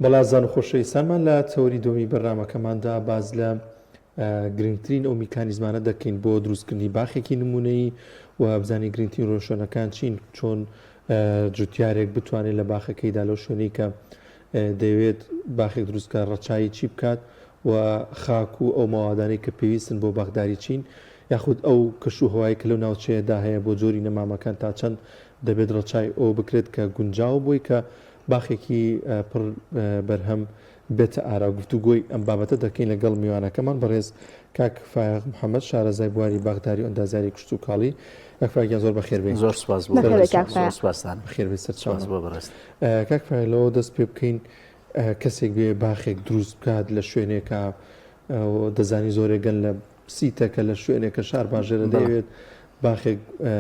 بەڵێ ئازیزان و خۆشەویستانمان لە تەوەری دووەمی بەرنامەکەماندا باس لە گرنگترین ئەو میکانیزمانە دەکەین بۆ دروستکردنی باخێکی نمونەیی و بزانین گرنگترین ڕێوشوێنەکان چین چۆن جوتیارێک بتوانێت لە باخەکەیدا لەو شوێنەی کە دەیەوێت باخێک دروست بکات ڕەچایی چی بکات و خاک و ئەو مەوادانەی کە پێویستن بۆ باخداری چین یاخود ئەو کەش و هەوای کە لەو ناوچەیەدا هەیە بۆ جۆری نەمامەکان تا چەند دەبێت ڕەچای ئەو بکرێت کە گونجاو بۆی کە باخێکی پڕ بەرهەم بێتە ئارا. گفتوگۆی ئەم بابەتە دەکەین لەگەڵ میوانەکەمان بەڕێز کاک فایەق محەمەد شارەزای بواری باخداری و ئەندازیاری کشتوکاڵی. کاک فایەق گیان زۆر بەخێر بێی. زۆر سوپاس بۆ بەخێر بێی کاک زۆر فایەق. سوپاستان. بەخێر بێی سەرچاوم. سوپاس بۆ بەڕێزت. کاک فایەق لەوە دەست پێ بکەین کەسێک بێ باخێک دروست بکات لە شوێنێکا دەزانی زۆرێک گەن لە سیتەکە لە شوێنێکە شار باژێرە دەیەوێت باخێک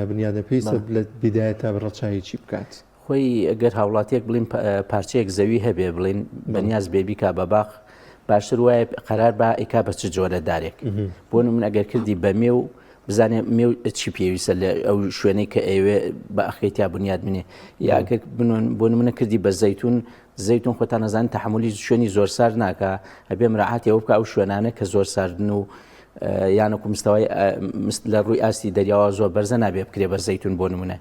بنیادە پێویستە لە بیدایەتا ڕەچاوی چی بکات؟ خۆی گەر هاوڵاتیەک بڵین پارچەیەک زەوی هەبێ بڵین بەنیاز بێ بیکا بە باخ باشتر وایە قەرار با ئیکا بە چ جۆرە دارێک بۆ من ئەگەر کردی بە مێو بزانێ مێو چی پێویستە لە ئەو شوێنەی کە ئەوێ بە ئەخەیتیا بنیاد بنێ یاگەر بۆ منە کردی بە زەیتون زەیتون خۆتان نەزانن تەحملی شوێنی زۆر سارد ناکە ئەبێ مراعاتی ئەو بکە ئەو شوێنانە کە زۆر ساردن و یانەکو مستەوای لە ڕووی ئاستی دەریاوە زۆر بەرزە نابێ بکرێ بە زەیتون بۆ نمونە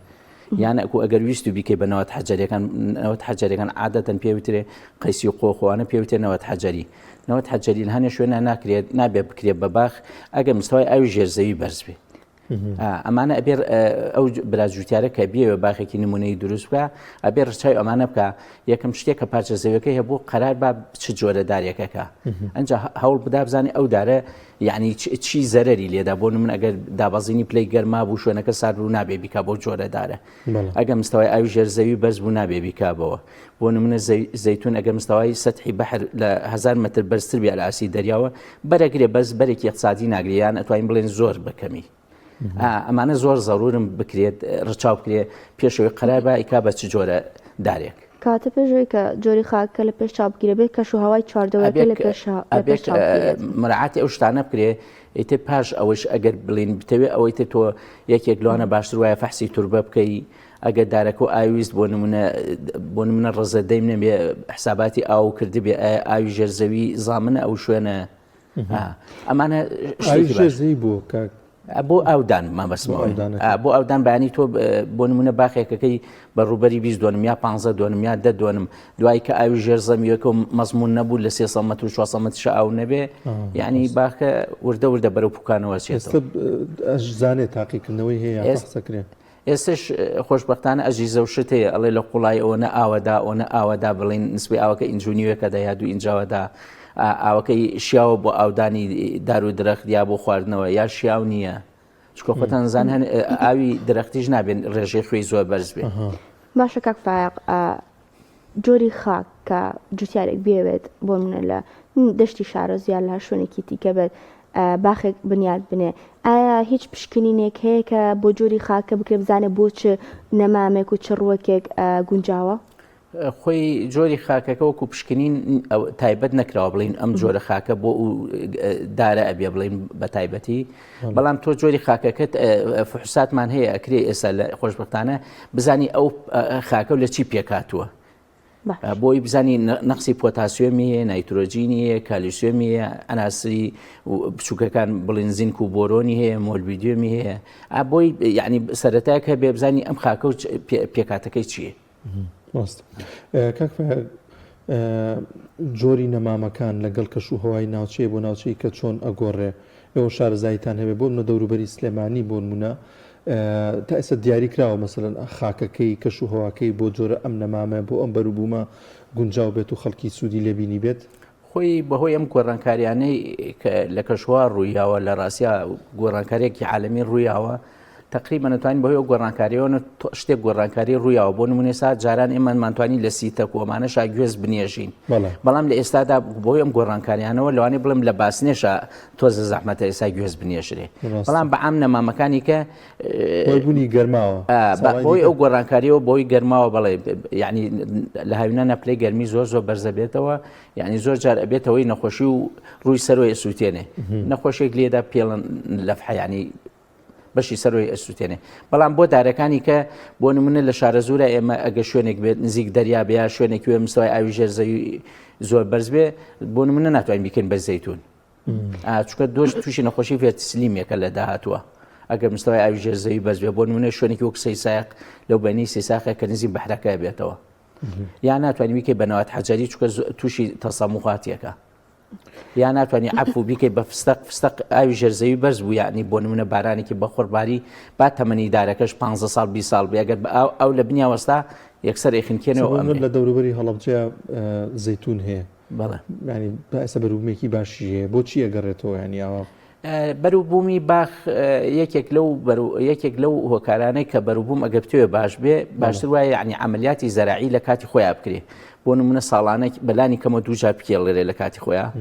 یان ئەکو ئەگەر ویست و بیکەی بە نەوەت حەجەریەکان نەوەت حەجەریەکان عادەتەن پێ وترێ قەیسی و قۆخوانە پێ وترێ نەوەت حەجەری نەوەت حەجەری لە هەنێ شوێنە ناکرێت نابێ بکرێت بە باخ ئەگەر مستەوای ئاوی ژێرزەوی بەرز بێ ئەمانە ئەبێ ئەو برا جوتیارە کە بیەوێ باخێکی نمونەی دروست بکە ئەبێ ڕچاوی ئەمانە بکە یەکەم شتێک کە پارچە زەویەکەی هەبوو قەرار با چ جۆرە دارێکەکە ئەنجا هەوڵ بدا بزانێ ئەو دارە یعنی چی زەرەری لێدا بۆ من ئەگەر دابەزینی پلەی گەرما بوو شوێنەکە سارد بوو نابێ بیکا بۆ جۆرە دارە ئەگە مستەوای ئاوی ژێر زەوی بەرز بوو نابێ بیکا بەوە بۆ نمونە زەیتون ئەگە مستەوای سەتحی بەحر لە هزار متر بەرزتر بێ لە ئاسی دەریاوە بەرەگرێ بەس بەرێکی اقتصادی ناگریان ئەتوانین بڵێن زۆر بەکەمی ئەمانە زۆر زەرورم بکرێت ڕچاو بکرێت پێشەوەی قەرار با ئیکا بە چ جۆرە دارێک. کەواتە پێش ئەوەی کە جۆری خاکەکە لە پێش چاو بگیرێت بێت کەش و هەوای چواردەورەکەی لە پێش لە پێش چاو بگیرێت. مراعاتی ئەو شتانە بکرێ ئیتر پاش ئەوەیش ئەگەر بڵین بتەوێ ئەوەی تر تۆ یەکێک لەوانە باشتر وایە فەحسی توربە بکەی ئەگەر دارەکە و ئاویست بۆ نمونە بۆ نمونە ڕزە دەیم نەبێ حساباتی ئاو کردبێ ئاوی ژێرزەوی زامنە ئەو شوێنە ئەمانە شتێکی بۆ کاک بۆ ئاودان مامەسمەوە بۆ ئاودان بەیانی تۆ بۆ نمونە باخێکەکەی بە ڕووبەری 20 دۆنم یا 15 دۆنم یا دە دۆنم دوای کە ئاوی ژێر زەمیەکە و مەزمون نەبوو لە 300 متر و 400 مترش ئاو نەبێ یعنی باخە وردە وردە بەرەو پوکانەوە چێت زانێت تاقیکردنەوەی هەیە قسەکرێ ئێستش خۆشبەختانە ئەجیزە و شت هەیە ئەڵێ لە قوڵای ئەوەنە ئاوەدا ئەوەنە ئاوەدا بڵین نسبەی ئاوەکە ئینج و نیوێکە دا یا دوو ئینجاوەدا ئاوەکەی شیاوە بۆ ئاودانی دار و درەخت یا بۆ خواردنەوە یا شیاو نییە چکە خۆتان زان هەن ئاوی درەختیش نابێن ڕێژەی خوێی زۆر بەرز بێ باشە کاک فایەق جۆری خاک کە جوتیارێک بیەوێت بۆ منە لە دەشتی شارۆز یا لە هەر شوێنێکی دیکە بێت باخێک بنیات بنێ ئایا هیچ پشکنینێک هەیە کە بۆ جۆری خاکە بکرێ بزانێ بۆ چ نەمامێک و چ ڕوەکێک گونجاوە؟ خۆی جۆری خاکەکە وەکو پشکنین تایبەت نەکراوە بڵین ئەم جۆرە خاکە بۆ دارە ئەبێ بڵین بە تایبەتی بەڵام تۆ جۆری خاکەکەت فحوساتمان هەیە ئەکرێ ئێستا لە خۆشببختانە بزانی ئەو خاکە لە چی پێکاتوە بۆی بزانی نەقسی پۆتاسیۆمی هەیە نایترۆجینی هەیە کالیسیۆمی هەیە ئەناسری بچووکەکان بڵین زینک و بۆرۆنی هەیە مۆلبیدیۆمی هەیە بۆی یعنی سەرەتایەک هەبێ بزانی ئەم خاکە و پێکاتەکەی چییە ڕاست کاک جۆری نەمامەکان لەگەڵ کەش و هەوای ناوچەیە بۆ ناوچەی کە چۆن ئەگۆڕێ ئێوە شارەزاییتان هەبێ بۆ منە دەوروبەری سلێمانی بۆ نمونە تا ئێستا دیاری کراوە مەسەلەن خاکەکەی کەش و هەواکەی بۆ جۆرە ئەم نەمامە بۆ ئەم بەروبوومە گونجاو بێت و خەڵکی سوودی لێبینی بێت خۆی بەهۆی ئەم گۆڕانکاریانەی کە لە کەشوهەوا ڕوویاوە لە ڕاستیا گۆڕانکاریەکی عالەمی ڕوویاوە تقریبا نەتوانین بەهۆی ئەو گۆڕانکاریەوە شتێک گۆڕانکاری ڕوویاوە بۆ نمونە سا جاران ئێمەمانتوانی لە سیتەک و ئەمانەشا گوێز بنێژین بەڵام لە ئێستادا بۆی ئەم گۆڕانکاریانەوە لەوانەیە بڵێم لە باسنێشە تۆزە زەحمەتە ئێستا گوێز بنێژرێ بەڵام بە عام نەمامەکانی کە بوونی گەرماوە بۆی ئەو گۆڕانکاریەوە بۆی گەرماوە بەڵێ یعنی لە هاوینانە پلەی گەرمی زۆر زۆر بەرزە بێتەوە یعنی زۆر جار ئەبێتەوەی نەخۆشی و ڕووی سەرۆی سووتێنێ نەخۆشێک لێدا پێڵن لەفحە ینی بەشی سەرۆی ئەسووتێنێ بەڵام بۆ دارەکانی کە بۆ نمونە لە شارەزوورە ئێمە ئەگە شوێنێک بێت نزیک دەریا بێ یا شوێنێک وێ مستەوای ئاوی ژێر زەوی زۆر بەرز بێ بۆ نمونە ناتوانین بیکەین بە زەیتون چونکە دۆش تووشی نەخۆشی ڤێرتسلیمێکە لە داهاتووە ئەگەر مستەوای ئاوی ژێر زەوی بەرز بێ بۆ نمونە شوێنێکی وەک سەیسایق لەو بەینی سیساقە کە نزیک بەحرەکە بێتەوە یا ناتوانانی بیکەی بە نەوات حەجەری چونکە تووشی تەسەموخاتیەکە یا ناتوانانی عفو بیکەی بە فستەق فستەق ئاوی ژێرزەوی بەرز بوو یعنی بۆ نمونە بارانێکی بەخۆرباری با تەمەنی دارەکەش 15 ساڵ 20 ساڵ بێ ئەگەر ئەو ئەو لە بنیا وەستا یەکسەر ئەیخنکێنەوە ئەمە لە دەوروبەری هەڵەبجە زەیتون هەیە بەڵێ ینی ئێستا بەروبوومێکی باشی هەیە بۆچی ئەگەڕێتەوە ینی ئاوا بەروبوومی باخ یەکێک لەو یەکێک لەو هۆکارانەی کە بەروبووم ئەگەر بتەوێ باش بێ باشتر وایە یعنی عملیاتی زەراعی لە کاتی خۆیان بکرێ بۆ نمونە ساڵانە بەلانی کەمە دوو جار بکێڵێ لە کاتی خۆیان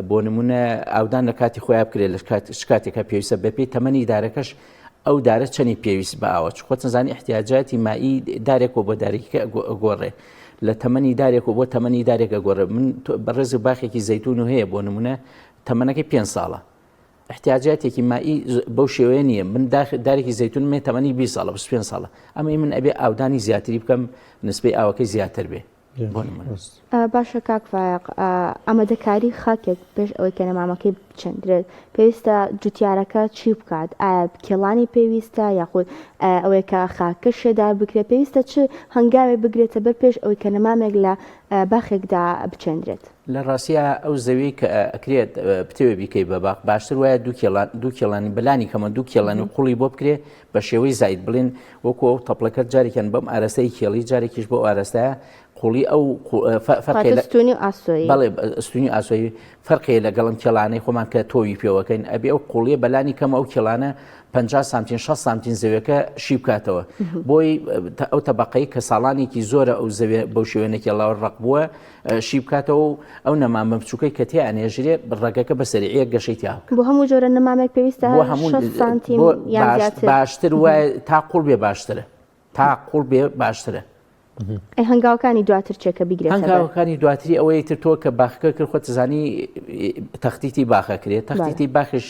بۆ نمونە ئاودان لە کاتی خۆیان بکرێت لە کات کاتێکە پێویستە بەپێی تەمەنی دارەکەش ئەو دارە چەنی پێویست بە ئاوە چ خۆتان زانی احتیاجاتی مائی دارێک و بۆ دارێکە گۆڕێ لە تەمەنی دارێک و بۆ تەمەنی دارێک ئەگۆڕێ من بەڕێز و باخێکی زەیتون و هەیە بۆ نمونە تەمەنەکەی پێ ساڵە احتیاجاتێکی مائی بەو شێوەیە نییە من دارێکی زەیتون مێ تەمەنی 20 ساڵە 25 ساڵە ئەمەی من ئەبێ ئاودانی زیاتری بکەم نسبەی ئاوەکەی زیاتر بێ باشە کاک فایەق ئامادەکاری خاکێک پێش ئەوەی کە نەمامەکەی بچندرێت پێویستە جوتیارەکە چی بکات ئایا کێڵانی پێویستە یاخود ئەوەی کە خاکە شێدار بکرێت پێویستە چ هەنگاوێک بگرێتە بەر پێش ئەوەی کە نەمامێک لە باخێکدا بچێندرێت؟ لە ڕاستیا ئەو زەوی کە ئەکرێت بتەوێ بیکەی بە باخ باشتر وایە دوو کێڵان دوو کێڵانی بەلانی کەمە دوو کێڵانی قوڵی بۆ بکرێ بە شێوەی زاید بڵێن وەکو ئەو تەپڵەکە جارێکیان بەم ئارەستەی کێڵی جارێکیش بۆ ئارەستەیە قوڵی ئەو فەرقی لە ستونی و ئاسۆیی بەڵێ ستونی ئاسۆیی فەرقی لەگەڵم کێڵانەی خۆمان کە تۆوی پێوەکەین ئەبێ ئەو قوڵیە بەلانی کەم ئەو کێڵانە 50 سانتین 60 سانتین زەویەکە شی بکاتەوە بۆی ئەو تەبقەی کە ساڵانێکی زۆرە ئەو زەوێ بەو شێوەیە کێڵاوە ڕق بووە شی بکاتەوە و ئەو نەمامە بچووکەی کە تێ ئەنێژرێ ڕەگەکە بە سەریعیە گەشەی تیا بۆ هەموو جۆرە نەمامێک پێویستە بۆ هەموو 60 سانتیم یان زیاتر باشتر وایە تا قوڵ بێ باشترە تا قوڵ بێ باشترە. ئەی هەنگاوەکانی دواتر چیە کە بیگرێتە بەر؟ هەنگاوەکانی دواتری ئەوەی تر تۆ کە باخەکە کرد خۆت زانی تەختیتی باخە کرێت تەختیتی باخش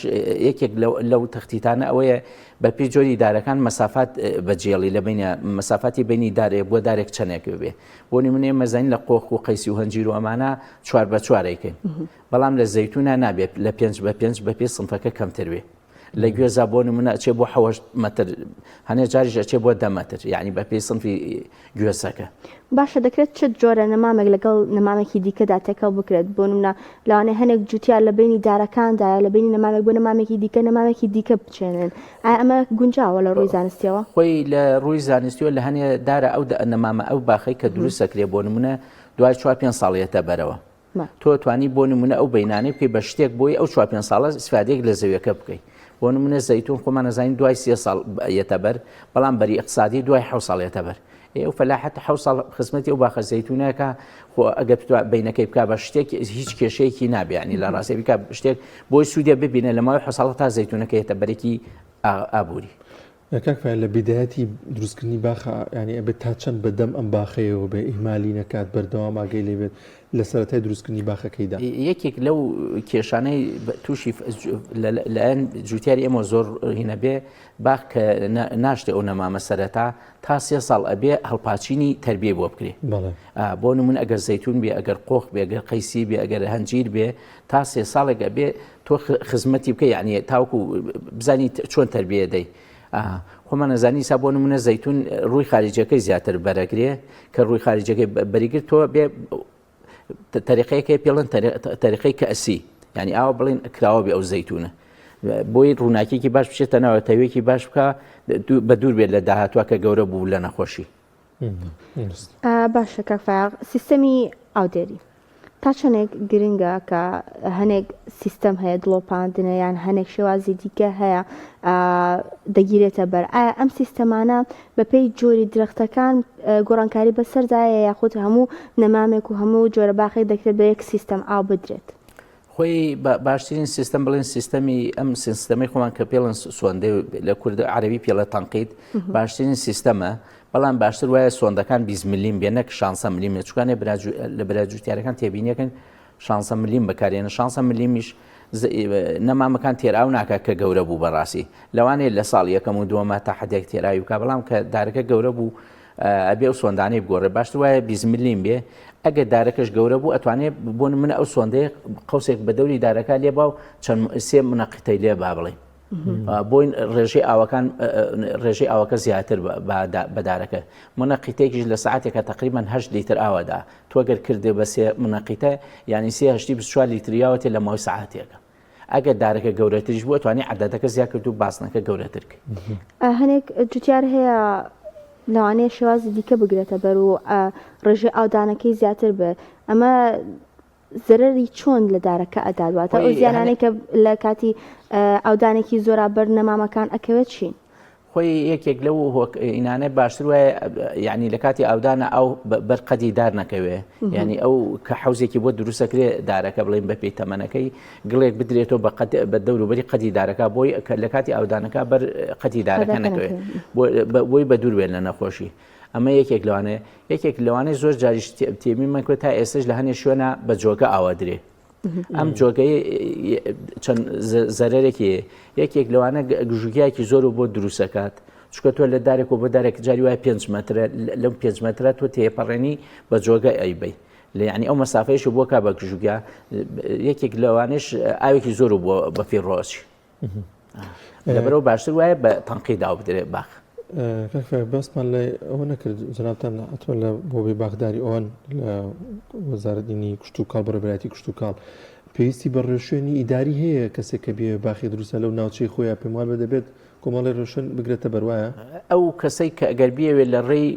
یەکێک لەو تەختیتانە ئەوەیە بە پێی جۆری دارەکان مەسافات بەجێڵی لە بینە مەسافاتی بینی دارێک بۆ دارێک چەندێک بێ بۆ نمونە ئێمە زانین لە قۆخ و قەیسی و هەنجیر و ئەمانە چوار بە چوارەیکەین بەڵام لە زەیتونە نابێت لە پێنج بە پێنج بە پێ سنفەکە کەمتر بێ لە گوێزا بۆ نمونە ئەچێ بۆ حەوەشت مەتر هەنێ جاریش ئەچێ بۆ دە مەتر یعنی بە پێی سنفی گوێزەکە. باشە دەکرێت چ جۆرە نەمامێک لەگەڵ نەمامێکی دیکەدا تێکەڵ بکرێت بۆ نمونە لەوانەیە هەنێک جوتیار لە بەینی دارەکاندا یا لە بەینی نەمامێک بۆ نەمامێکی دیکە نەمامێکی دیکە بچێنن ئایا ئەمە گونجاوە لە ڕووی زانستیەوە؟ خۆی لە ڕووی زانستیەوە لە هەنێ دارە ئەو نەمامە ئەو باخەی کە دروست ئەکرێ بۆ نمونە دوای چوار پێنج ساڵ یەتە بەرەوە تۆ توانی بۆ نمونە ئەو بینانەی بکەی بە شتێک بۆی ئەو چوار پێنج ساڵە ئیسفادەیەک لە زەویەکە بکەی بۆ نمونە زەیتون خۆمان ئەزانین دوای سێ ساڵ یەتە بەر بەڵام بەری ئیقتسادی دوای حەو ساڵ یەتە بەر ئێ ئەو فەلاحەت حەو ساڵ خزمەتی ئەو باخە زەیتونەکە خۆ ئەگەر بتوا بینەکەی بکا بە شتێک هیچ کێشەیەکی نابێ ینی لە ڕاستێ بکا شتێک بۆی سوودێ ببینە لە ماوەی حەو ساڵە تا زەیتونەکە یەتە بەرێکی ئابووری. کاک فایل لە بیدایەتی دروستکردنی باخە یانی ئەبێت تا چەند بە دەم ئەم باخەیەوە بێ ئیهمالی نەکات بەردەوام ئاگەی لێ بێت لە سەرەتای دروستکردنی باخەکەیدا؟ یەکێک لەو کێشانەی تووشی لەلایەن جوتیاری ئێمە زۆر هینە بێ باخ کە ناشتێ ئەو نەمامە سەرەتا تا سێ ساڵ ئەبێ هەڵپاچینی تربیەی بۆ بکرێ بۆ نمون ئەگەر زەیتون بێ ئەگەر قۆخ بێ ئەگەر قەیسی بێ ئەگەر هەنجیر بێ تا سێ ساڵێک ئەبێ تۆ خزمەتی بکە یعنی تاوکو بزانی چۆن تربیە دەی خۆمان ئەزانی سا بۆ نمونە زەیتون ڕووی خارجەکەی زیاتر بەرەگرێ کە ڕووی خارجەکەی بەریگر تۆ بێ تەریقەیەکەی پێڵن تەریقەی کەسی یعنی ئاوە بڵین کراوە بێ ئەو زەیتونە بۆی ڕووناکیێکی باش بچێتە ناوە تەوێکی باش بکە بە دوور بێت لە داهاتوە کە گەورە بوو لە نەخۆشی باشە کاک فایەق سیستەمی ئاودێری تا چەندێک گرنگە کە هەنێک سیستەم هەیە دڵۆپاندنە یان هەنێک شێوازی دیکە هەیە دەگیرێتە بەر ئایا ئەم سیستەمانە بەپێی جۆری درەختەکان گۆڕانکاری بەسەردایە یاخود هەموو نەمامێک و هەموو جۆرە باخێک دەکرێت بە یەک سیستەم ئاو بدرێت؟ خۆی باشترین سیستەم بڵێن سیستەمی ئەم سیستەمەی خۆمان کە پێڵن سۆندەی لە کورد عەربی پێڵە تەنقید باشترین سیستەمە بەڵام باشتر وایە سۆندەکان 20 ملیم بێ نەک 16 ملیم چکانێ لە براجوتیارەکان تێبینیەکەن شانزە ملیم بەکارێنە شانزە ملیمیش نەمامەکان تێراو ناکە کە گەورە بوو بەڕاستی لەوانەیە لە ساڵ یەکەم و دووەمە تا حدێک تێراوی بکە بەڵام کە دارەکە گەورە بوو ئەبێ ئەو سۆندانەی بگۆڕێ باشتر وایە 20 ملیم بێ ئەگەر دارەکەش گەورە بوو ئەتوانێت بۆ من ئەو سۆندەیە قوسێک بە دەوری دارەکە لێ با و چەند سێ منەقیتەی لێ با بڵێ بۆی ڕێژەی ئاوەکان ڕێژەی ئاوەکە زیاتر بە دارەکە منەقیتێکیش لە ساعتێکە تقریبان 8 لیتر ئاوەدا تۆگەر کردێ بە سێ منەقیتە یعنی سێ هەشتی 24 لیتر یاوەتێ لە ماوەی ساعتێکە ئەگەر دارەکە گەورەتریش بووە توانی عدەدەکە زیاد کرد و بازنەکە گەورەتر کرد. هەنێک جوتیار هەیە لەوانەیە شێوازی دیکە بگرێتە بەر و ڕێژەی ئاودانەکەی زیاتر بێت ئەمە زەرەری چۆن لە دارەکە ئەدات واتە ئەو زیانانەی کە لە کاتی ئاودانێکی زۆرا بەر نەمامەکان ئەکەوێت چین؟ خۆی یەکێک لەو ئینانە باشتر وایە یعنی لە کاتی ئاودانە ئەو بەر قەدی دار نەکەوێ یعنی ئەو کە حوزێکی بۆ دروستەکرێ دارەکە بڵێن بە پێی تەمەنەکەی گڵێک بدرێتەوە بە قەد بە دەوروبەری قەدی دارەکە بۆی کە لە کاتی ئاودانەکە بەر قەدی دارەکە نەکەوێت بۆی بە دوور بێن لە نەخۆشی ئەمە یەکێک لەوانەیە یەکێک لەوانەیە زۆر جاریش تێمی من تا ئێستش لە هەنێ شوێنە بە جۆگە ئاوا درێ ئەم جۆگەی چەند زەرەرێکی یەکێک لەوانە گژوگیایکی زۆر و بۆ دروستەکات چکە تۆ لە دارێک و بۆ دارێک جاری وای 5 مترە لەم 5 مترە تۆ تێپەڕێنی بە جۆگە ئەیبەی لە یعنی ئەو مەسافەیش بۆ کا بە گژوگیا یەکێک لەوانش ئاوێکی زۆر و بۆ بە فیڕۆچی لەبەرەوە باشتر وایە بە تەنقی داو بدرێ باخ. کاک فایق باسمان لە ئەوە نەکرد جەنابتان حتمما لە بۆ بێ باخداری ئەوان لە وەزارەتینی کشتوکاڵ بەڕێوەبەرایەتی کشتوکاڵ پێویستی بە ڕێوشوێنی ئیداری هەیە کەسێک کە بێ باخی دروستە لەو ناوچەی خۆیان پێم وابێ دەبێت کۆمەڵی ڕێوشوێن بگرێتە بەر وایە؟ ئەو کەسەی کە ئەگەر بیەوێت لە ڕێی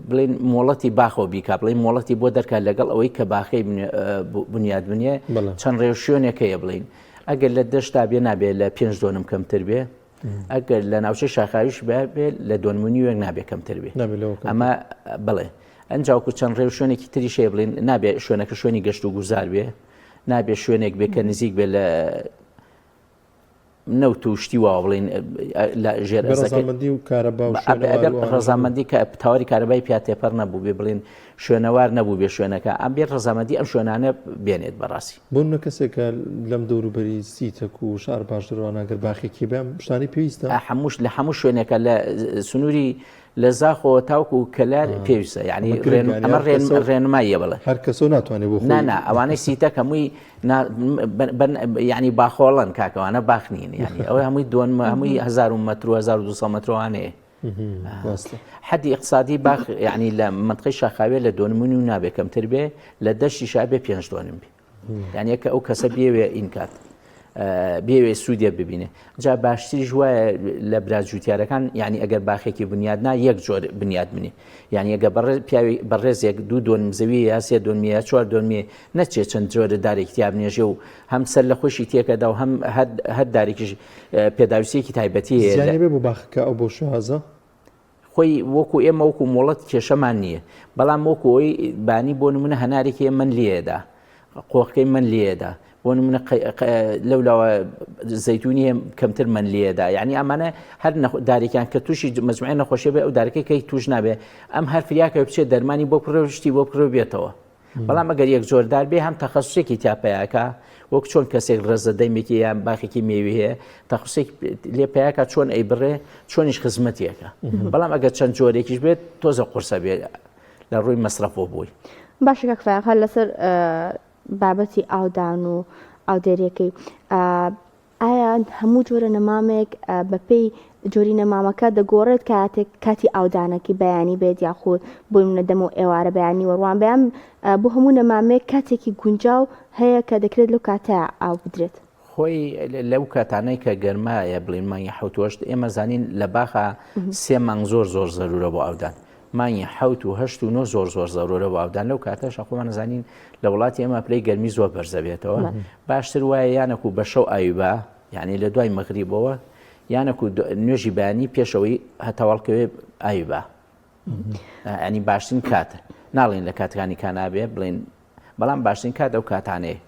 بڵێن مۆڵەتی باخەوە بیکا بڵێن مۆڵەتی بۆ دەرکات لەگەڵ ئەوەی کە باخەی بنیاد بنێ چەند ڕێوشوێنێک هەیە بڵین ئەگەر لە دەشتا بێ نابێ لە پێنج دۆنم کەمتر بێ ئەگەر لە ناوچەی شاخاویش بێ لە دۆنم و نیوێک نابێ کەمتر بێ ئەمە بڵێ ئەنجاوکو چەند ڕێو شوێنێکی تری شەیە بڵێن نابێ شوێنەکە شوێنی گەشت و گوزار بێ نابێ شوێنێک بێ کە نزیک بێ لە نەوت و شتی واوە بڵین لە ژێر ڕەزامەندی و کارەبا و ڕەزامەندی کە تاواری کارەبای پیا تێپەر نەبوو بێ بڵین شوێنەوار نەبوو بێ شوێنەکە ئەم بێ ڕەزامەندی ئەم شوێنانە بێنێت بەڕاستی. بۆ نمونە کەسێک کە لەم دەوروبەری سیتەک و شار باشتروانە گەر باخێکی بێ ئەم شتانەی پێویستە؟ هەمووش لە هەموو شوێنێکە لە سنووری لە زاخۆوە تاوکو کەلار پێویستە یعنی ئەمە ڕێنماییە بڵێ هەر کەسۆ ناتوانێت بۆ خۆی نا ئەوانەی سیتەک هەمووی یعنی باخۆڵن کاکەوانە باخ نین یعنی ئەوەی هەمووی دۆن هەمووی هزار متر و 1200 متروانەیە حەدی ئیقتسادی باخ یعنی لە منطقەی شاخاوێ لە دۆنمونی و نابێ کەمتر بێ لە دەشتی شابێ پێنج دۆنم بێ یعنی کە ئەو کەسە بێوێ ئینکات بێوێ سوودێ ببینێ جا باشتریش وایە لە برا جوتیارەکان یعنی ئەگەر باخێکی بنیادنا یەک جۆر بنیاد بنێ یعنی ئەگە پیاوی بەڕێزێک دوو دۆنم زەوی یا سێ دۆنمیە یا چوار دۆنمیە نەچێت چەند جۆرە دارێک تیا بنێژێ و هەم سەر لە خۆشی تێکەدا و هەم هەر دارێکیش پێداویستیەکی تایبەتی هەیە. زیانی بێ بۆ باخەکە ئەو بۆ شێوازە؟ خۆی وەکو ئێمە وەکو مۆڵەت کێشەمان نییە بەڵام وەکو ئەوی بانی بۆ نمونە هەنارێکی من لێدا قۆخەکەی من لێدا بۆ نمونە لەو لاوە زەیتونی کەمتر من لێدا یعنی ئەمانە هەر دارێکیان کە تووشی مەجموعی نەخۆشی بێ ئەو دارەکەی کەی توش نابێ ئەم هەر فریاکە بچێت دەرمانی بۆ بکڕێ و شتی بۆ بکڕێ و بێتەوە بەڵام ئەگەر یەک جۆر دار بێ هەم تەخەسوسێکی تیا پەیاکا وەک چۆن کەسێک ڕێزە دەیمێکی یان باخێکی مێوی هەیە تەخسێک لێ پەیاکە چۆن ئەی بڕێ چۆنیش خزمەتێکە بەڵام ئەگەر چەند جۆرێکیش بێت تۆزە قورسە بێت لە ڕووی مەسرەفەوە بووی. باشە کاک فایەق هەر لەسەر بابەتی ئاودان و ئاودێریەکەی ئایا هەموو جۆرە نەمامێک بەپێی جۆری نەمامەکە دەگۆڕێت کاتێک کاتی ئاودانەکەی بەیانی بێت یاخود بۆ منە دەم و ئێوارە بەیانی وەڕوان بەیان بۆ هەموو نەمامێک کاتێکی گونجاو هەیە کە دەکرێت لەو کاتە ئاو بدرێت. خۆی لەو کاتانەی کە گەرمایە بڵین مانگی حەوت ئێمە زانین لە باخە سێ مانگ زۆر زۆر زەرورە بۆ ئاودان مانگی حەوت و هەشت و نۆ زۆر زۆر زەرورە بۆ ئاودان لەو کاتەش خۆمان زانین لە وڵاتی ئێمە پلەی گەرمی زۆر بەرزەبێتەوە باشتر وایە یانەکو بە شەو ئاوی با یعنی لە دوای مەغریبەوە یانەکو نوێژی بەیانی پێشەوەی هەتاواڵکەوێ ئاوی با ینی باشترین کاتە ناڵێن لە کاتەکانی کانابێ بڵێن بەڵام باشترین کات ئەو کاتانەیە.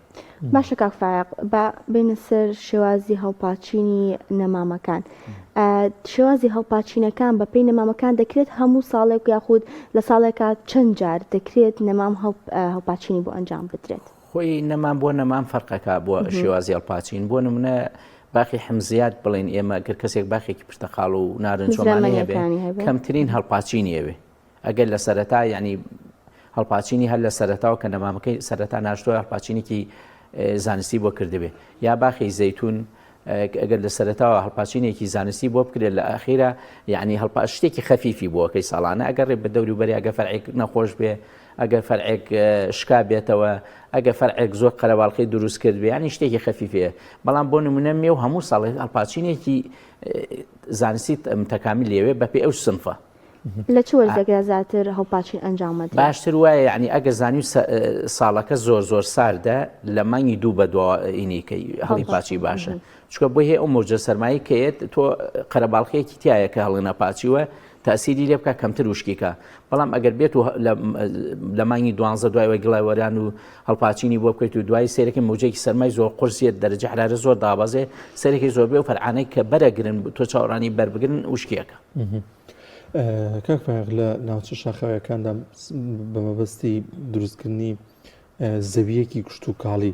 باشە کاک فایەق با بێینە سەر شێوازی هەڵپاچینی نەمامەکان شێوازی هەڵپاچینەکان بەپێی نەمامەکان دەکرێت هەموو ساڵێک یاخود لە ساڵێکا چەند جار دەکرێت نەمام هەڵپاچینی بۆ ئەنجام بدرێت؟ خۆی نەمام بۆ نەمام فەرقەکە بۆ شێوازی هەڵپاچین بۆ نمونە باخی حمزیات بڵێن ئێمە گەر کەسێک باخێکی پرتەقاڵ و نارنجۆمانی هەبێ کەمترین هەڵپاچینی ئەوێ ئەگەر لە سەرەتا یعنی هەڵپاچینی هەر لە سەرەتاوە کە نەمامەکەی سەرەتا ناشتووە هەڵپاچینێکی زانستی بۆ کردبێ یا باخی زەیتون ئەگەر لە سەرەتاوە هەڵپاچینێکی زانستی بۆ بکرێت لە ئەخیرا یعنی هەڵپا شتێکی خەفیفی بۆکەی ساڵانە ئەگەر ڕێ بە دەوری بەری ئەگە فەرعێک نەخۆش بێ ئەگەر فەرعێک شکا بێتەوە ئەگە فەرعێک زۆر قەرەباڵقی دروست کرد بێ ینی شتێکی خەفیفەیە بەڵام بۆ نمونە مێو هەموو ساڵێک هەڵپاچینێکی زانستی متەکامی لێوێ بەپێ ئەو سنفە. لە چ وەرزێکدا زیاتر هەڵپاچین ئەنجام ئەدرێت؟ باشتر وایە یعنی ئەگەر زانی ساڵەکە زۆر زۆر ساردە لە مانگی دوو بە دوا ئینیکەی هەڵی پاچی باشە چکە بۆی هەیە ئەو مەوجە سەرمایی کەیەت تۆ قەرەباڵخەیەکی تایە کە هەڵێنە پاچیوە تاسیری لێ بکە کەمتر وشکیکە بەڵام ئەگەر بێت و لە مانگی دوانزە دوایەوە گڵای وەران و هەڵپاچینی بۆ بکەیت و دوای سێرەکە مەوجێکی سەرمای زۆر قورسیت دەرەجە حرارە زۆر دابەزێ سەرێکی زۆر بێ و فەرعانەی کە بەرەگرن تۆ چاوەڕانی بەربگرن وشکیەکە. کاک فایەق لە ناوچە شاخاویەکاندا بە مەبەستی دروستکردنی زەویەکی کشتوکاڵی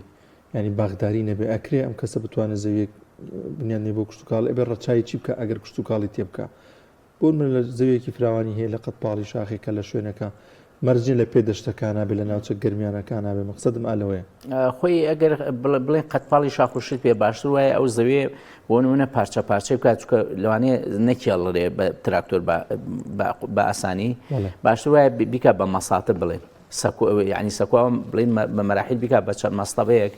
ینی باخداری نەبێ ئەکرێ ئەم کەسە بتوانێت زەویەک بنیان بۆ کشتوکاڵ ئەبێ ڕەچای چی بکە ئەگەر کشتوکاڵی تێ بکە بۆ من لە زەویەکی فراوانی هەیە لە قەتپاڵی شاخێکە لە شوێنەکە مەرج نیە لە پێ دەشتەکانا بێ لە ناوچە گەرمیانەکانا بێ مەقسەدم ئا لەوەیە. خۆی ئەگەر بڵێن قەتپاڵی شاخ و شت پێ باشتر وایە ئەو زەوێ بۆ نمونە پارچە پارچەی بکات چکە لەوانەیە نەکێڵرێ بە تراکتۆر بە ئاسانی باشتر وایە بیکا بە مەساتە بڵێن سەکۆ یعنی سەکۆ بڵێن بە مەراحیل بیکا بە چەند مەستەبەیەک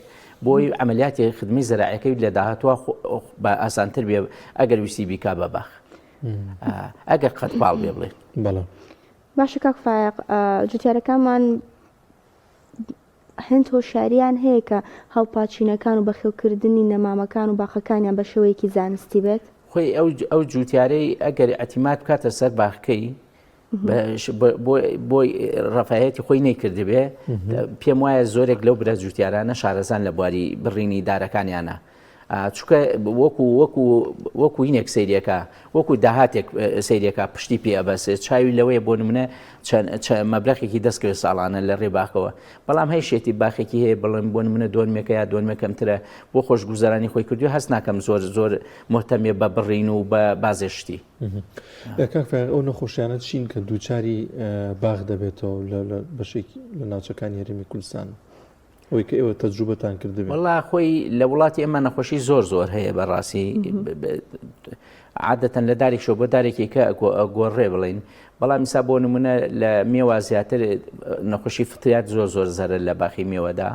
بۆی عملیاتی خدمی زەراعەکەی لە داهاتوە بە ئاسانتر بێ ئەگەر ویستی بیکا بە باخ ئەگەر قەتپاڵ بێ بڵێن بەڵێ باشە کاک فایەق جوتیارەکانمان هەند هۆشیاریان هەیە کە هەڵپاچینەکان و بەخێوکردنی نەمامەکان و باخەکانیان بە شێوەیەکی زانستی بێت؟ خۆی ئەو ئەو جوتیارەی ئەگەر ئەتیمات بکاتە سەر باخکەی بۆی ڕەفاهەتی خۆی نەیکردبێ پێم وایە زۆرێک لەو برا جوتیارانە شارەزان لە بواری بڕینی دارەکانیانە چونکە وەکو وەکو وەکو هینێک سەیرەکە وەکو داهاتێک سەیرەکە پشتی پێ ئەبەسێت چاوی لەوەیە بۆ نمونە چەند مەبلەخێکی دەستکەوێت ساڵانە لە ڕێ باخەوە بەڵام هەیشێتی باخێکی هەیە بڵێم بۆ نمونە دۆنمێکە یا دۆنمێک کەمترە بۆ خۆشگوزەرانی خۆی کردو هەست ناکەم زۆر زۆر مهتەمێ بە بڕین و بە بازێ شتی. کاک فایەق ئەو نەخۆشیانە چین کە دووچاری باخ دەبێتەوە لە بەشێک لە ناوچەکانی هەرێمی کوردستان؟ ئەوەی کە ئێوە تەجروبەتان کردبێ. وەڵا خۆی لە وڵاتی ئێمە نەخۆشی زۆر زۆر هەیە بەڕاستی عادەتەن لە دارێکشەوە بۆ دارێکی کە گۆڕێ بڵین بەڵام ئیسا بۆ نمونە لە مێوە زیاتر نەخۆشی فطریات زۆر زۆر زەرەر لە باخی مێوەدا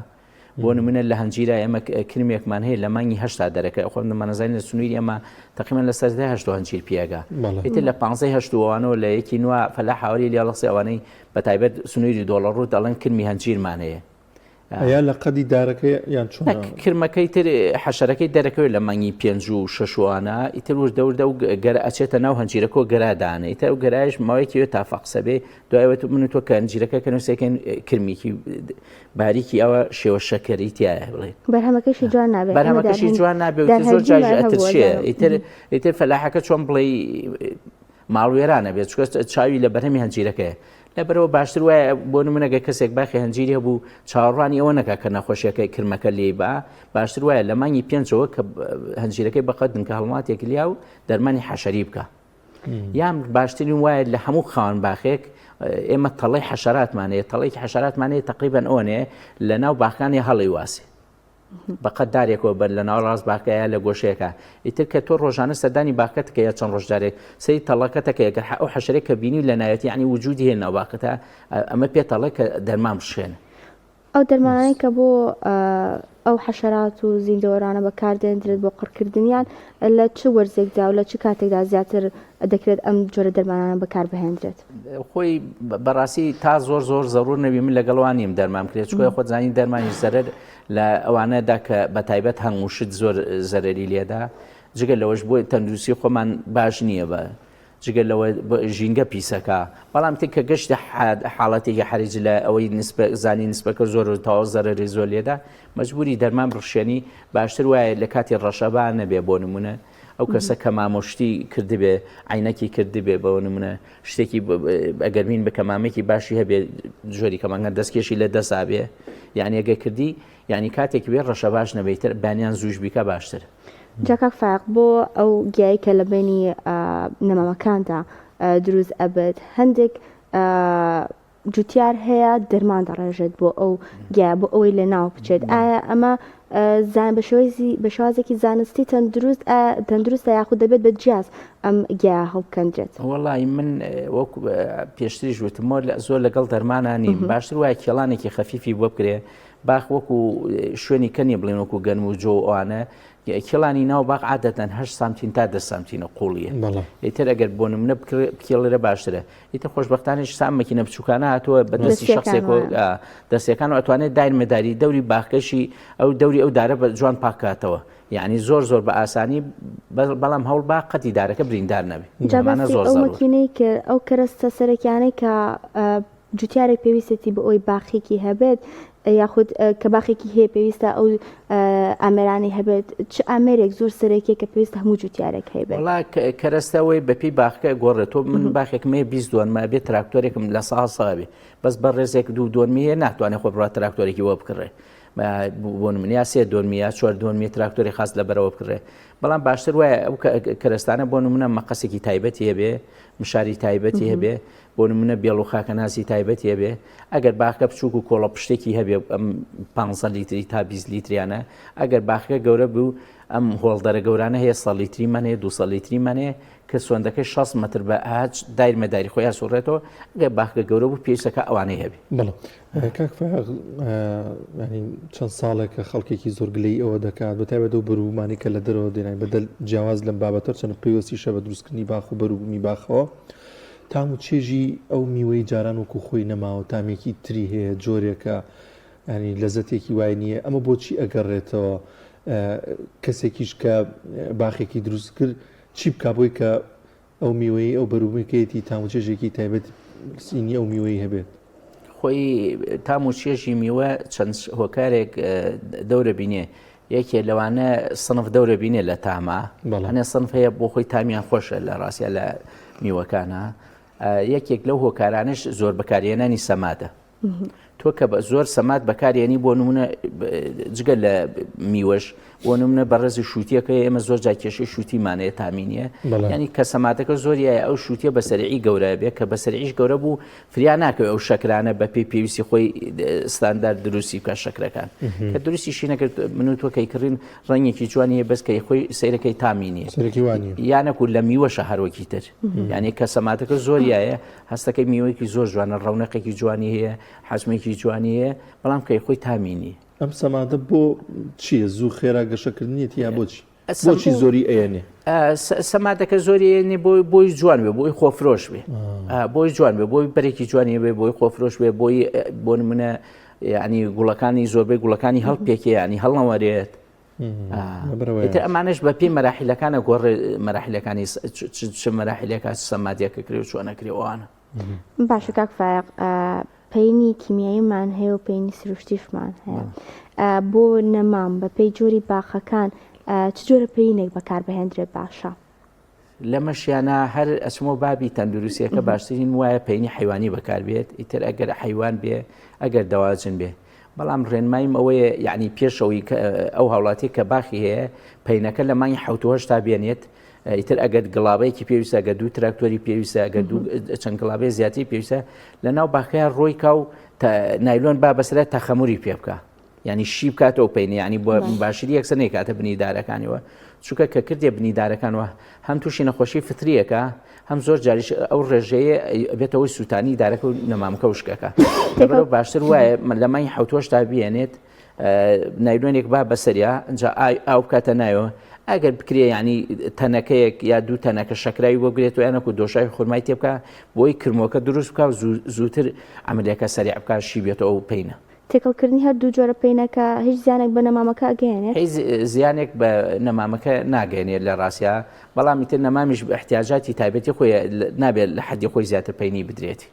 بۆ نمونە لە هەنجیرا ئێمە کرمێکمان هەیە لە مانگی هەشتا دەرەکە خۆم دەمانەزانین لە سنووری ئێمە تقریبا لە سەرەتای هەشت هەنجیر پیاگە ئیتر لە پانزەی هەشت وانەوە لە یەکی نوە فەلا حاوری لێڵەسی ئەوانەی بە تایبەت سنووری دۆڵەڕووت دەڵێن کرمی هەنجیرمان هەیە. ئەیا لە قەدی دارەکەی یان چۆن؟ کرمەکەی تر حەشەرەکەی دەرەکەوێت لە مانگی پێنج و شەش وانە ئیتر وردە وردە و گەر ئەچێتە ناو هەنجیرەکۆ گەرا دانێ ئیتر ئەو گەرایش ماوەیەکی وێ تا فەقسە بێ دوای ئەوە من و تۆ کە هەنجیرەکە کە نووسێکەین کرمیکی باریکی ئەوە شێوە شەکەری تایە بڵێ بەرهەمەکەشی جوان نابێت بەرهەمەکەشی جوان نابێ و زۆر جاریش ئەترشێ ئیتر ئیتر فەلاحەکە چۆن بڵێ ماڵوێرانە بێت چونکە چاوی لە بەرهەمی هەنجیرەکەیە لەبەرەوە باشتر وایە بۆ نمونە گەر کەسێک باخی هەنجیری هەبوو چاوەڕوانی ئەوە نەکا کە نەخۆشیەکەی کرمەکە لێی با باشتر وایە لە مانگی پێنجەوە کە هەنجیرەکەی بەقەد دنکە هەڵماتێک لیا و دەرمانی حەشەری بکە یان باشترین وایە لە هەموو خاوەن باخێک ئێمە تەڵەی حەشەراتمان هەیە تەڵێکی حەشەراتمان هەیە تقریبان ئەوەنێ لە ناو باخەکانی هەڵی واسێ بەقەد دارێکەوە بەر لە ناوەڕاست باخەکە یا لە گۆشەیەکە ئیتر کە تۆ ڕۆژانە سەردانی باخەکەت کە یا چەند ڕۆژ جارێک سەیری تەڵەکەتەکە گەر ئەو حەشەرەی کە بینی لە ناوێتی یعنی وجودی هەیە ناو باخەکەتە ئەمە پێت ئەڵێ کە دەرمان بشێنە. ئەو دەرمانانەی کە بۆ ئەو حەشەرات و زیندەوەرانە بەکاردێندرێت بۆ قڕکردنیان لە چ وەرزێکدا و لە چ کاتێکدا زیاتر دەکرێت ئەم جۆرە دەرمانانە بەکاربهێندرێت؟ خۆی بەڕاستی تا زۆر زۆر زەرور نەبی من لەگەڵ وان نیم دەرمان بکرێت چونکە خۆت زانی دەرمانیش زەرەر لە ئەوانەدا کە بە تایبەت هەنگ و شت زۆر زەرەری لێدا جگە لەوەش بۆ تەندروستی خۆمان باش نییە بە جگە لەوە ژینگە پیسەکە بەڵام تر کە گەشتە حاڵەتێکی حەریج لە ئەوەی نسبە زانی نسبەکە زۆر و تەواو زەرەری زۆر لێدا مەجبوری دەرمان بڕشێنی باشتر وایە لە کاتی ڕەشەبا نەبێ بۆ نمونە. ئەو کەسە کە مامۆشتی کردبێ عینەکی کردبێ بەوە نمونە شتێکی ئەگەر مین بە کەمامێکی باشی هەبێ جۆری کەمانگە دەستکێشی لە دەسا بێ یعنی ئەگە کردی یعنی کاتێک بێ ڕەشە باش نەبێتر بانیان زووش بیکە باشتر. جا کاک فایەق بۆ ئەو گیای کە لە بەینی نەمامەکاندا دروست ئەبێت هەندێک جوتیار هەیە دەرمان دەڕێژێت بۆ ئەو گیا بۆ ئەوەی لە ناو بچێت ئایا ئەمە زان بە شێوەی بە شێوازێکی زانستی تەندروست تەندروستە یاخود دەبێت بە جیاز ئەم گیا هەڵبکەندرێت وەڵی من وەک پێشتریش وتمەوە لە زۆر لەگەڵ دەرمانە نیم باشتر وایە کێڵانێکی خەفیفی بۆ بکرێ باخ وەکو شوێنی کەنی بڵێن وەکو گەنم و جۆ ئەوانە کێڵانی ناو باخ عادەتەن هەشت سانتین تا دە سانتینە قوڵیە ئیتر ئەگەر بۆ نمونە بکێڵێرە باشترە ئیتر خۆشبەختانیش سام مەکینە بچووکانە هاتووە بە دەستی شخصێک دەستەکان و ئەتوانێت دایر مەداری دەوری باخکەشی ئەو دەوری ئەو دارە بە جوان پاکاتەوە یعنی زۆر زۆر بە ئاسانی بەڵام هەوڵ با قەتی دارەکە بریندار نەبێ زۆر ئەو مەکینەی کە ئەو کەرەستە سەرەکیانەی کە جوتیارێک پێویستێتی بۆ ئەوەی باخێکی هەبێت یاخود کە باخێکی هەیە پێویستە ئەو ئامێرانەی هەبێت چ ئامێرێک زۆر سەرەکیە کە پێویستە هەموو جوتیارێک هەیبێت؟ وەڵا کەرەستەوەی بەپێی باخەکە گۆڕێت تۆ من باخێکم هەیە 20 دۆنمە بێ تراکتۆرێکم لە ساڵ ساوێ بەس بە ڕێزێک دوو دۆنمی هەیە ناتوانێت خۆ بڕات تراکتۆرێکی وە بکڕێ بۆ من یا سێ دۆنمی یا چوار دۆنمی تراکتۆری خاص لە بەرەوە بکڕێ بەڵام باشتر وایە ئەو کەرەستانە بۆ نمونە مەقەسێکی تایبەتی هەبێ مشاری تایبەتی هەبێ بۆ نمونە بێڵ و خاکەناسی تایبەتی هەبێ ئەگەر باخەکە بچووک و کۆڵە پشتێکی هەبێ ئەم 15 لیتری تا 20 لیتریانە ئەگەر باخەکە گەورە بوو ئەم هۆڵدەرە گەورانە هەیە 100 لیتریمان هەیە 200 لیتریمان هەیە کە سۆندەکەی 60 متر بە هەچ دایرمە داری خۆیان سوڕێتەوە ئەگەر باخەکە گەورە بوو پێویستەکە ئەوانەی هەبێ. بەڵێ کاک فایەق ینی چەند ساڵێکە خەڵکێکی زۆر گلەی ئەوە دەکات بە تایبەت ئەو بەروبوومانەی کە لە دەرەوە دێنین بەدەل جیاواز لەم بابەتە چەند پەیوەستیشە بە دروستکردنی باخ و بەروبوومی باخەوە تام و چێژی ئەو میوەی جاران وەکو خۆی نەماوە تامێکی تری هەیە جۆرێکە ینی لەزەتێکی وای نییە ئەمە بۆچی ئەگەڕێتەوە کەسێکیش کە باخێکی دروست کرد چی بک بۆی کە ئەو میوەی ئەو بەروبوومەکەیەتی تام و چێژێکی تایبەت سینی ئەو میوەی هەبێت. خۆی تام و چێژی میوە چەند هۆکارێک دەورە بینێ یەکێ لەوانە سنف دەورە بینێ لە تاما هەنێ سنف هەیە بۆ خۆی تامیان خۆشە لە ڕاستە لە میوەکانە یەکێک لەو هۆکارانش زۆر بەکارهێنانی سەمادە تۆ کە بە زۆر سەماد بەکارێنی بۆ نمونە جگە لە میوەش بۆ نمونە بەڕێزی شووتیەکە ئێمە زۆر جا کێشەی شووتیمانەیە تامینیە ینی کە سەمادەکە زۆریە ئەو شووتیە بە سەرعی گەورە بێ کە بە سەرعیش گەورە بوو فریا ناکەوێت ئەو شەکرانە بە پێی پێویستی خۆی ستاندارد دروستی بکە شەکرەکان کە دروستیشی نەکرد من و تۆ کەی کڕین ڕەنگێکی جوانی هەیە بەس کەی خۆی سەیرەکەی تامی نییە یانەکو لە میوەشە هەروەکی تر یعنی کە سەماتەکە زۆریایە هەستەکەی میوەیەکی زۆر جوانە ڕەونەقێکی جوانی هەیە حەجمێکی جوانی هەیە بەڵام کەی خۆی تامی نییە ئەم سەمادە بۆ چییە زوو خێرا گەشەکردنیەتی یا بۆچی بۆچی زۆری ئەیەنێ؟ سەمادەکە زۆری ئەیەنێ بۆی بۆی جوان بێ بۆی خۆفرۆش بێ بۆی جوان بێ بۆی بەرێکی جوانی بێ بۆی خۆفرۆش بێ بۆی بۆ نمونە یعنی گوڵەکانی زۆربەی گوڵەکانی هەڵپێکێ ینی هەڵنەوەرێت ئیتر ئەمانەش بە پێی مەراحیلەکانە گۆڕێ مەراحیلەکانی چ مەراحیلەکە سەمادیەکە کرێ و چۆنەکرێ ئەوانە باشە کاک فایەق پەینی کیمیاییمان هەیە و پەینی سروشتیشمان هەیە بۆ نەمام بە پێی جۆری باخەکان چ جۆرە پەینێک بەکاربهێندرێت باشە؟ لەمەشیانە هەر ئەچمەوە بابی تەندروستیەکە باشترین وایە پەینی حیوانی بەکاربێت ئیتر ئەگەر حیوان بێ ئەگەر دەواجن بێ بەڵام ڕێنمایم ئەوەیە یعنی پێشەوەی ئەو هاوڵاتی کە باخی هەیە پەینەکە لە مانگی حوتهشتا بێنێت ئیتر ئەگەر گڵاوەیەکی پێویستە ئەگەر دوو تراکتۆری پێویستە ئەگەر دوو چەند گڵاوەیە زیاتری پێویستە لە ناو باخەیە ڕۆی کا و نایلۆن با بەسرە تەخەموری پێ بکە ینی شی بکاتەوە پێینی ینی بۆ باشری یەکسەر نەیکاتە بنی دارەکانیەوە چونکە کە کردێ بنی دارەکانەوە هەم تووشی نەخۆشی فتریەکە هەم زۆر جاریش ئەو ڕێژەیە بێتەوەی سووتانی دارەکە و نەمامکە وشکەکە لەبەرەوە باشتر وایە لە مانگی حوتۆشتا بێنێت نایلۆنێک با بەسەریا ئینجا ئاو بکاتە نایەوە ئەگەر بکرێ ینی تەنەکەیەک یا دوو تەنەکە شەکراوی بۆ بگرێت و یانەکو دۆشاوی خورمای تێ بکە بۆی کرمۆکە دروست بکە و زووتر عملیەکە سەریع بکە شی بێتەوە ئەو پینە. تێکەڵکردنی هەردوو جۆرە پەینەکە هیچ زیانێک بە نەمامەکە ئەگەیەنێت؟ هیچ زیانێک بە نەمامەکە ناگەیەنێت لە ڕاستیا، بەڵام ئیتر نەمامیش ئیحتیاجاتی تایبەتی خۆی نابێت لە حەدی خۆی زیاتر پەینی بدرێتی.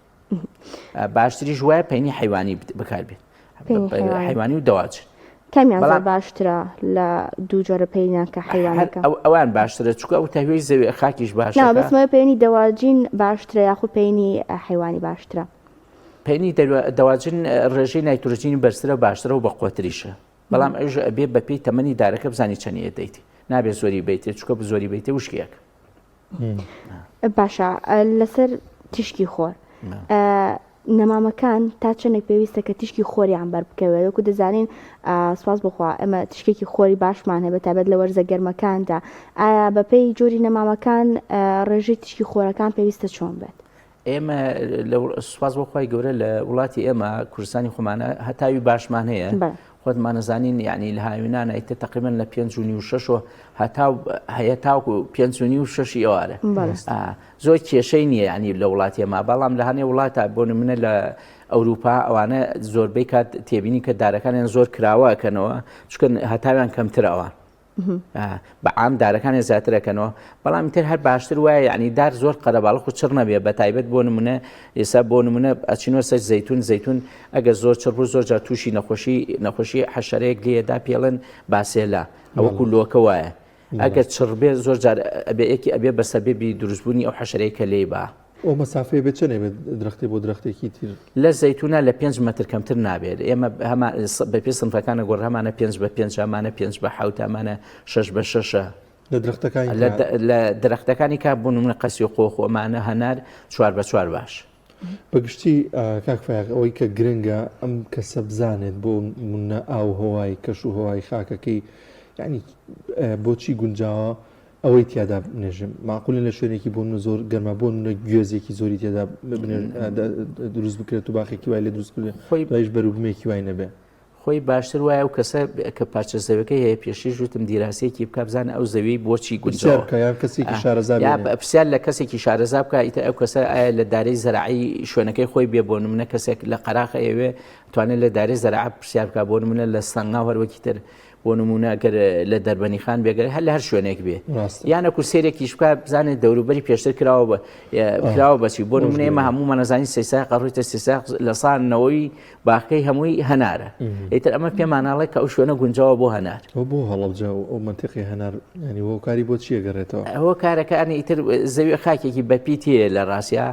باشتریش وایە پەینی حەیوانی بەکاربێت. حەیوانی و دەواجن. کامیان زۆر باشترە لە دوو جۆرە پەینیان کە حەیوانەکە؟ ئەوان باشترە چونکە ئەو تەهویەی زەوی خاکیش باشە. نا بەس پەینی دەواجین باشترە یاخود پەینی حەیوانی باشترە؟ پەینی دەواجن ڕێژەی نایترۆجینی بەرزترە باشترە و بەقوەتریشە بەڵام ئەوش ئەبێ بەپێی تەمەنی دارەکە بزانی چەنی ئەدەیت نابێت زۆری بیتێ چونکە زۆری بیتێ وشکیەک. باشە لەسەر تیشکی خۆر نەمامەکان تا چەندێک پێویستە کە تیشکی خۆریان بەر بکەوێت وەکو دەزانین سواز بخوا ئەمە تیشکێکی خۆری باشمان هەیە بەتابەت لە وەرزە گەرمەکاندا ئایا بەپێی جۆری نەمامەکان ڕێژەی تیشکی خۆرەکان پێویستە چۆن بێت؟ ئێمە سوپاس بۆ خوای گەورە لە وڵاتی ئێمە کوردستانی خۆمانە هەتاوی باشمان هەیە خۆتمانەزانین یعنی لە هاوینانە ئیتر تقریبا لە پێنج و نیو شەش و هەتا هەیە تاوکو پێنج و نیو شەشی ئێوارە زۆر کێشەی نییە ینی لە وڵاتی ئێمە بەڵام لە هەنێ وڵاتە بۆ نمونە لە ئەوروپا ئەوانە زۆربەی کات تێبینی کە دارەکانیان زۆر کراوەکەنەوە چونکە هەتاویان کەمتر ئەوان بە عام دارەکانی زیاتر ئەکەنەوە بەڵام تر هەر باشتر وایە یعنی دار زۆر قەرەباڵخ و چڕ نەبێ بە تایبەت بۆ نمونە ئێستا بۆ نمونە ئەچینەوە سەر زەیتون زەیتون ئەگەر زۆر چڕ بوو زۆر جار تووشی نەخۆشی نەخۆشی حەشەرەیەک لێدا پێڵێن باسێلا ئەوەکو لۆکە وایە ئەگەر چڕ بێ زۆر جار ئەبێ یەکی ئەبێ بە سەبەبی دروستبوونی ئەو حەشەرەیە کە لێی با. ئەو مەسافەیە بێ چەنێ بێت درەختێ بۆ درەختێکی تر؟ لە زەیتونا لە پێنج مەتر کەمتر نابێت ئێمە هەمان بە پێی سنفەکانە گۆڕ هەمانە پێنج بە پێنج هەمانە پێنج بە حەوت هەمانە شەش بە شەشە. لە درەختەکانی لە لە درەختەکانی کا بۆ نمونە قەسی و قۆخ و ئەمانە هەنار چوار بە چوار باش. بە گشتی کاک فایەق ئەوەی کە گرنگە ئەم کەسە بزانێت بۆ نمونە ئاو هەوای کەش و هەوای خاکەکەی یعنی بۆچی گونجاوە ئەوەی تیادا بنێژم ماقولە لە شوێنێکی بۆ منە زۆر گەرما بۆ منە گوێزێکی زۆری تێدا دروست بکرێت و باخێکی وای لێ دروست بکرێت خۆی دوایش بەروبوومێکی وای نەبێ. خۆی باشتر وایە ئەو کەسە کە پارچە زەویەکەی هەیە پێشیش وتم دیراسەیەکی بکا بزانە ئەو زەوی بۆچی پرسیار گونجاوە بکە یان کەسێکی شارەزا یا بێنێ. پرسیار لە کەسێکی شارەزا بکە ئیتر ئەو کەسە ئایا لە دارەی زەرعی شوێنەکەی خۆی بێ بۆ نمونە کەسێک لە قەراخ ئەیەوێ توانێت لە دارەی زەرع پرسیار بکە بۆ نمونە لە سەنگاو هەروەکی تر بۆ نمونە گەر لە دەربەنی خان بێگەر هەر لە هەر شوێنێک بێ یانەکو سێرێکیش بکە بزانێت دەوروبەری پێشتر کراوە بە کراوە بەچی بۆ نمونە ئێمە هەموو مانەزانی سەیسای قەڕویتە سیساق لە سان نەوەی باخەکەی هەمووی هەنارە ئیتر ئەمە پێمانناڵێ کە ئەو شوێنە گونجاوە بۆ هەنار بۆ هەڵەبجە ئەو منتیقی هەنار ینی هۆکاری بۆ چیە گەڕێتەوە هۆکارەکانی ئیتر زەوی خاکێکی بەپیتیە لە ڕاستە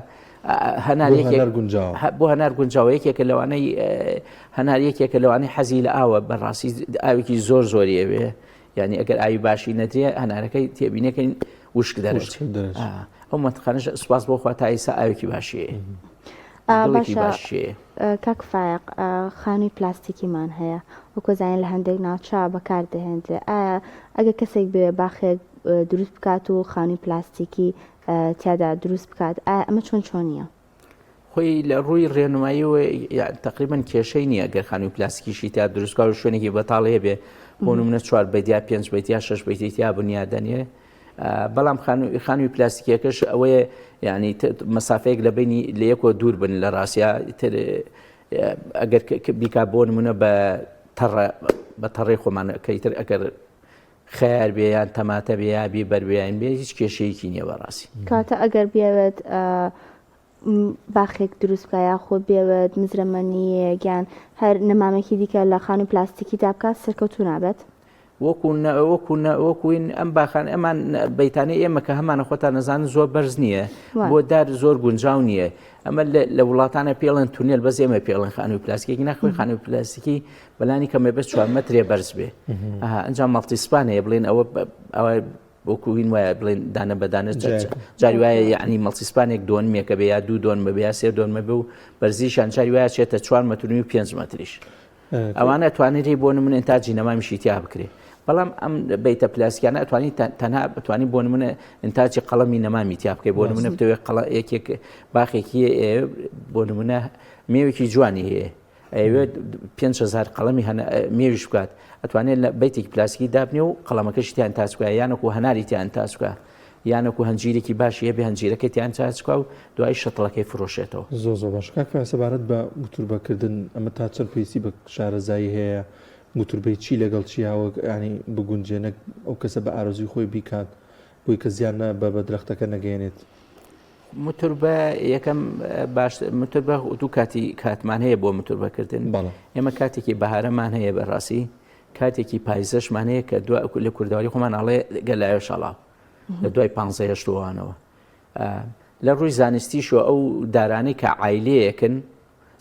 هەنار یەکێک گونجاوە بۆ هەنار گونجاوە یەکێکە لەوانەی هەنار یەکێکە لەوانەی حەزی لە ئاوە بەڕاستی ئاوێکی زۆر زۆری ئەوێ یعنی ئەگەر ئاوی باشی نەدرێ هەنارەکەی تێبینەکەین وشک دەرەچێت ئەو مەتقانش سوپاس بۆ خوا تا ئیسا ئاوێکی باشی باشە کاک فایق خانووی پلاستیکیمان هەیە وەکو زانین لە هەندێک ناوچە بەکار دەهێندرێ ئایا ئەگەر کەسێک بێ باخێک دروست بکات و خانووی پلاستیکی تیادا دروست بکات ئایا ئەمە چۆن چۆنیە؟ خۆی لە ڕووی ڕێنماییەوە تقریبا کێشەی نییە گەر خانووی پلاستیکیشی تا دروستکار و شوێنێکی بەتاڵ هەبێ بۆ نمونە چوار بەیت یا پێنج بەیت یا شەش بەیتی تیا بنیادەنێ بەڵام خانووی پلاستیکیەکەش ئەوەیە یعنی مەسافەیەک لە بینی لە یەکەوە دوور بن لە ڕاستیا تر ئەگەر بیکا بۆ نمونە بە تەڕە بە تەڕی خۆمان کەیتر ئەگەر خەیار بێ یان تەماتە بێ یا بیبەر بێ یان بێ هیچ کێشەیەکی نییە بەڕاستی. کەواتە ئەگەر بیەوێت باخێک دروست بکا یاخود بیەوێت مزرەمەنییەک یان هەر نەمامێکی دیکە لە خانووی پلاستیکیدا بکات سەرکەوتوو نابێت؟ وەکو وەکو وەکوین ئەم باخان ئەمان بەیتانەی ئێمە کە هەمانە خۆتان نەزانن زۆر بەرز نییە بۆ دار زۆر گونجاو نییە ئەمە لە وڵاتانە پێڵێن تونێل بەس ئێمە پێڵێن خانووی پلاستیکی ناخۆی خانووی پلاستیکی بەلانی کەمێ بەس چوار مەترێ بەرز بێ ئەنجام multi-span هەیە بڵێن ئەوە ئەوە وەکوین وایە بڵێن دانە بە دانە جاری وایە یعنی multi-span ێک دۆنمێکە بێ یا دوو دۆنمە بێ یا سێ دۆنمە بێ و بەرزیشان جاری وایە چێتە چوار مەتر و پێنج مەتریش ئەوانە توانێت بۆ نمونە ئینتاجی نەمامیشی تیا بکرێ بەڵام ئەم بەیتە پلاسیکانە ئەتوانی تەنها بتوانانی بۆ نمونە ئینتاجی قەڵەمی نەمامی تیا بکەی بۆ نمونە بتەوێت قەڵە یەکێک باخێکی بۆ نمونە مێوێکی جوانی هەیە ئەیەوێت 5هزار قەڵەمی مێویش بکات ئەتوانێت لە بەیتێکی پلاستیکی دابنێ و قەڵەمەکەشی تیان تاچکە یانەکو هەناری تیان تاچکە یانەکو هەنجیرێکی باشی هەبێ هەنجیرەکەی تیان تاچکە و دوای شەتڵەکەی فرۆشێتەوە. زۆر زۆر باش کاک فایق سەبارەت بە موتوربەکردن ئەمە تا چەند پێویستی بە شارەزایی هەیە موتوربەی چی لەگەڵ چیا وەک یانی بگونجێ نەک ئەو کەسە بە ئارەزووی خۆی بیکات بۆی کە زیان بە بە درەختەکە نەگەیەنێت. موتوربە یەکەم باش موتوربە دوو کاتی کاتمان هەیە بۆ موتوربەکردن ئێمە کاتێکی بەهارەمان هەیە بەڕاستی. کاتێکی پایزەشمان هەیە کە دو لە کوردەواری خۆمان ئاڵێ گەلایە شەڵاو لە دوای پانزەیەشتوانەوە لە ڕووی زانستیشەوە ئەو دارانەی کە عیلەیەکن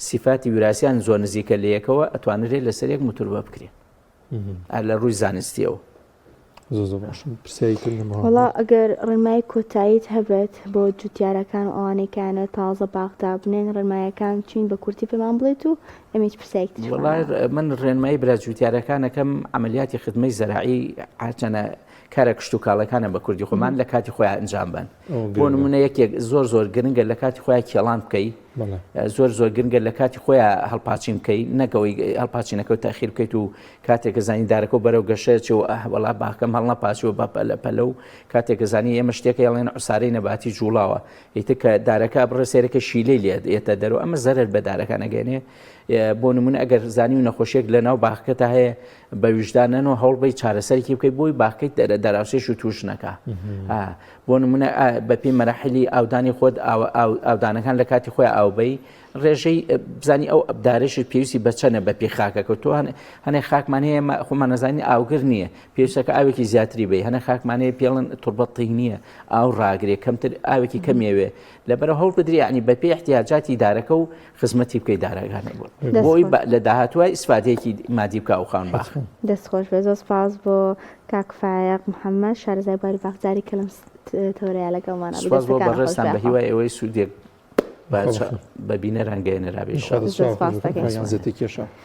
سیفاتی ویراسیان زۆر نزیکە لەیەکەوە ئەتوانرێت لەسەر یەک موتوربە بکرێن لە ڕووی زانستیەوە. زۆر زۆر باشم پرسیاری تر نەماوە. وەڵا ئەگەر ڕێنمایی کۆتاییت هەبێت بۆ جوتیارەکان و ئەوانەی کە ئەیانەوێت تازە باخ دابنێن ڕێنمایەکان چین بە کورتی پێمان بڵێیت و ئێمە هیچ پرسیارێکی ترمان وەڵا نەماوە. من ڕێنمایی برا جوتیارەکان ئەکەم عەمەلیاتی خدمەی زەراعی هەرچەنە کارە کشتوکاڵەکانە بە کوردی خۆمان لە کاتی خۆیان ئەنجام بەن بۆ نمونە یەکێک زۆر زۆر گرنگە لە کاتی خۆیان کێڵان بکەی زۆر زۆر گرنگە لە کاتی خۆیان هەڵپاچین بکەی نەکەوەی هەڵپاچینەکە و تاخیر بکەیت و کاتێک کە زانی دارەکە و بەرەو گەشە چێ و وەڵا باخەکەم هەڵنەپاچوە بە پەلە پەلە و کاتێک کە زانی ئێمە شتێکە یاڵێن عسارەی نەباتی جوڵاوە ئیتر کە دارەکە بڕێ سێرەکە شیلەی لێ یەتە دەرەوە ئەمە زەرەر بە دارەکان ئەگەێنێ بۆ نمونە ئەگەر زانی و نەخۆشیێک لە ناو باخەکەتا هەیە بە ویژدانەن و هەوڵ بەی چارەسەرێکی بکەیت بۆی باخەکەی دەراوسێش و توش نەکا بۆ نمونە بە پێی مەراحلی ئاودانی خۆت ئاودانەکان لە کاتی خۆی ئاوبەی ڕێژەی بزانی ئەو دارێشت پێویستی بە چەنە بە پێی خاکەکە تۆ هەنێ خاکمان هەیە خۆمان نەزانی ئاوگر نییە پێویستەکە ئاوێکی زیاتری بی هەنە خاکمان هەیە پێڵن توربەت نییە ئاو ڕاگرێ کەمتر ئاوێکی کەمیەوێ لەبەرە هەوڵ بدری ینی بە پێی احتیاجاتی دارەکە و خزمەتی بکەی دارەکانە بۆ بۆی لە داهاتوە ئیسفادەیەکی مادی بکە و خان باخ. دەست خۆش بێ زۆر سپاس بۆ کاک فایەق محەممەد شارەزای بواری باخداری کە لەم تەوەرەیە لەگەڵمانە بوو. سپاس بۆ دەستەکانت خۆش بەڕێزتان بێ بە هیوای ئێوەی سوودێک بە بە بینەران گەیەنرابێ. ئینشاءاللە زۆر سپاس دەکەین. زێتێک کێشا.